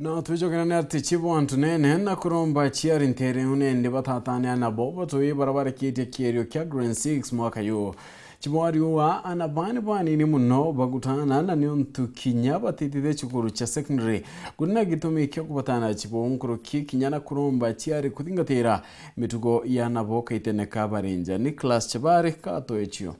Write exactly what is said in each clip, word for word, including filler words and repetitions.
Na twicokerane ati chibu antu nene na kuromba aciari ntereune indi batatane ana bo batui bara bareketie kierio kia grade six mwaka yu. Chibu ariua ana bani banini muno bagutana na niuntu kinya batitithie cukuru cia secondary. Kuri na gitumi kia kubatana chibu nkuruki kinya na kuromba aciari kuthingatira mitugo ya ana bo kaitene ka barinja. Nicholas Chibari katoe cio.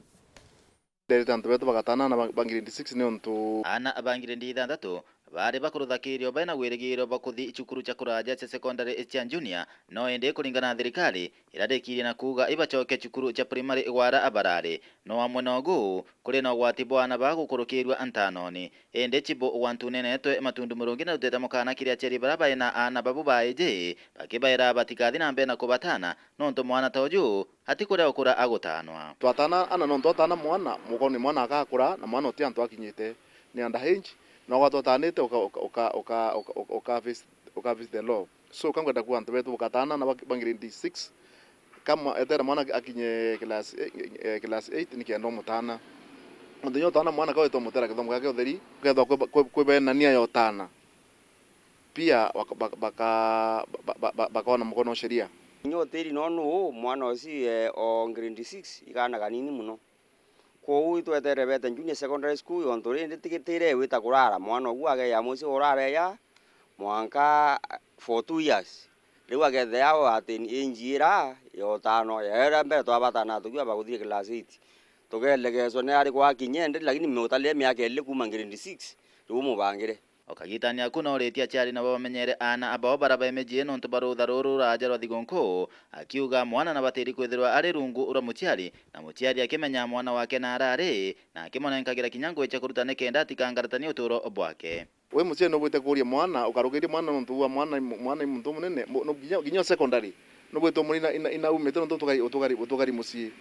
Nderite antu betu bagatana ana ba, ba grade six niuntu. Ana ba grade ithanthatu baari bakuruthakirio baina wirigiro bwa kuthi cukuru cia kuraja cia secondary cia junior, no indi kuringana na thirikari, irarikirie na kuuga ibacoke cukuru cia primary gwara abarari. No amwe nogu, kuri na ugwati bwa ana ba gukurukirua ntanoni. Indi chibu gwa ntunenetwe Matundu Murungi narutite mukana kiri aciari bara baina ana babu baiji, bakibaira batikathi na mbere na kubatana, nontu mwana ta uju atikuria ukura agutanwa. Twatana ana nontu atana mwana, mukoni mwana akakura, na mwana uti antu akinyite, ni under age, na ugwa twatanite uka, uka, uka, uka, uka, uka, uka face, uka face the law. So, ka ngwenda kuuga antu betu bukatana na ba, ba grade six, ka mwa, etere mwana akinye class, eh, eh, class eight, ni kenda umutana. Nontu inya utana mwana ka wete umutera kithomo giake utheri, ukethwa kwi, kwi, kwi benania ya utana. Pia baka, baka, baka, ba, ba, ba, bakona mukono wa sheria. Inya utiri no nuu, mwana ucio, eh, o grade six, ikana kanini muno. Kwou itwetere bete junior secondary school, ontu rindi tigitire wita kurara, mwana ugu ageya mucii urare ya mwanka for two years. Riu agethea o at an age ira ya utano, ya ira mbere twabatana tukiwa baguthii class eight. Tukelegecwa ni ari gwakinya indi, lakini utalire miaka iri kuuma grade six, riu umubangire. O kagitani aku no uritie aciari nabo bamenyere aana abao bara be mijii nontu bwa rutha ruru ruraja rwa thigunku, akiuga mwana nabatiri kwithirwa ari rungu rwa muciari, na muciari akimenya mwana wake na arari, na akimonenkagira kinya ngui cia kuruta nikenda atikangaratanie uturo bwake. Wi muciari nubwite kuuria mwana, ukarukirie mwana nontu bwa mwana i mu-, mwana i muntu umunene, mu-, nu-, kinya, kinya secondary, nubwite umuri ina, ina, inaumite nontu utugari, utugari, utugari mucii.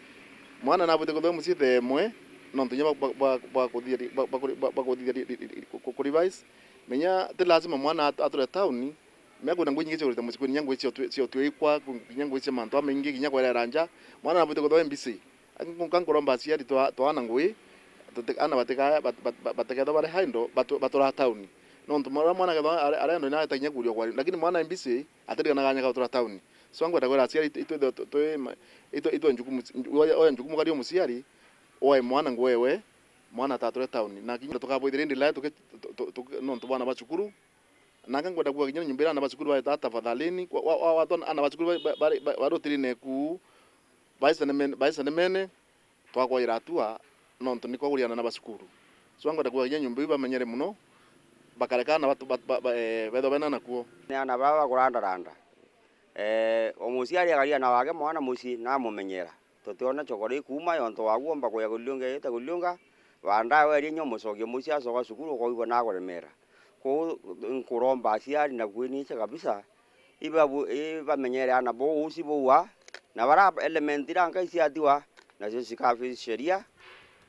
Mwana nabwite kwithirwa mucii thaa imwe, nontu kinya bwa, bwa, bwa, bwa kuthithia ri-, bwa, bwa kuri-, bwa, bwa kuthithia ri-, ri-, ri-, ku-, ku-, ku-, revise. Menya ti lazima mwana at-, ature town, menya kwina ngui nyingi cia kurita mucii, kwina ngui cia utwi-, cia utwikwa, kinya ngui cia mantu jamaingi, kinya kwerera nja. Mwana nabwite kwithirwa e busy. Nka nkuromba aciari twa-, twaana ngui, tuti-, aana batika-, bat-, bat-, bat-, batikethwa bari idle, batu-, batura town. Nontu mwana, mwana akethwa ari, ari idle, nawe atakinya kuria kwari. Lakini mwana e busy, atiriganaga nya gatura town. So, nkwenda kwira aciari, itu-, itwithwe tu-, twi ma-, itu-, itwe njukumu, oya, oya njukumu kari o muciari, oe mwana ngui ewe, mwana atature town. Na kinya tukabwithira indi lai tuki-, tu-, tu-, tu-, nontu bwa aana ba cukuru. Na nka nkwenda kuuga kinya nyumbira aana ba cukuru baeta tafadhalini, wa-, wa-, wa-, watwa aana ba cukuru ba-, ba-, bari, ba-, bari utirine kuu, baicane mene, baicane mene, twakwaira atua, nontu niko kuria aana ba cukuru. So, nkwenda kuuga kinya nyumba iu bamenyere muno, bakareka aana batu-, bat-, ba-, ba-, eh, bethwa bena nakuo. Ni aana baba bakurandaranda. Eh, o muciari akaria na wake mwana mucii, namumenyera. Tutiona chokora ikuuma yontu waguomba kuya kuliunga yite kuliunga, baadaye weria inya umucokie mucii acoka cukuru ukoigua nakuremera. Kwou nkuromba aciari na kwinicha kabisa, ibabu-, ibamenyere aana bou usi bou aa, na bara element iria nka iciatiwa, nacio cikabi sheria,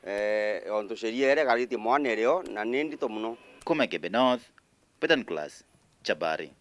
eh, ontu sheria iria ikaritie mwana irio, na ni ndito muno. Kuma Kibe North, Peter Nicholas, Chabari.